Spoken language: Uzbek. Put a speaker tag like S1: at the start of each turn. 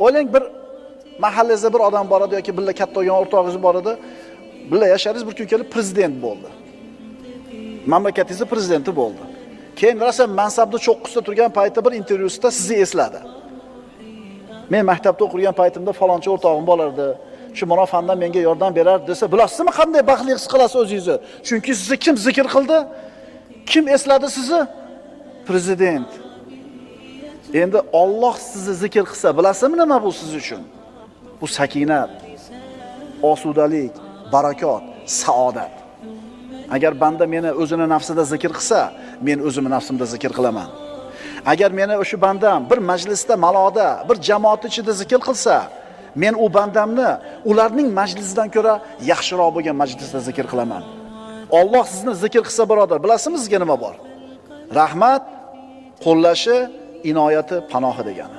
S1: O'ylang, bir mahallangizda bir odam bor edi yoki birga katta bo'lgan o'rtog'ingiz bor edi. Birga yashadingiz, bir kun kelib prezident bo'ldi. Mamlakatingizni prezidenti bo'ldi. Keyin rosa mansabda cho'qqisida turgan paytda bir intervyusida sizni esladi. Men maktabda o'qigan paytimda falonchi o'rtog'im bo'lardi. Shu mana fandan menga yordam berardi desa, bilasizmi qanday baxtli his qilasiz o'zingizni? Chunki sizni kim zikr qildi? Kim esladi sizni? Prezident. Endi Alloh sizni zikr qilsa, bilasizmi nima bu siz uchun? Bu sakinat, osudalik, barakot, saodat. Agar banda meni o'zini nafsida zikr qilsa, men o'zimni nafsimda zikr qilaman. Agar meni o'sha bandam bir majlisda, maloda, bir jamoat ichida zikr qilsa, men u bandamni ularning majlisidan ko'ra yaxshiroq bo'lgan majlisda zikr qilaman. Alloh sizni zikr qilsa, birodar, bilasizmi sizga nima bor? Rahmat, qo'llashi, inoyati, panohi degani.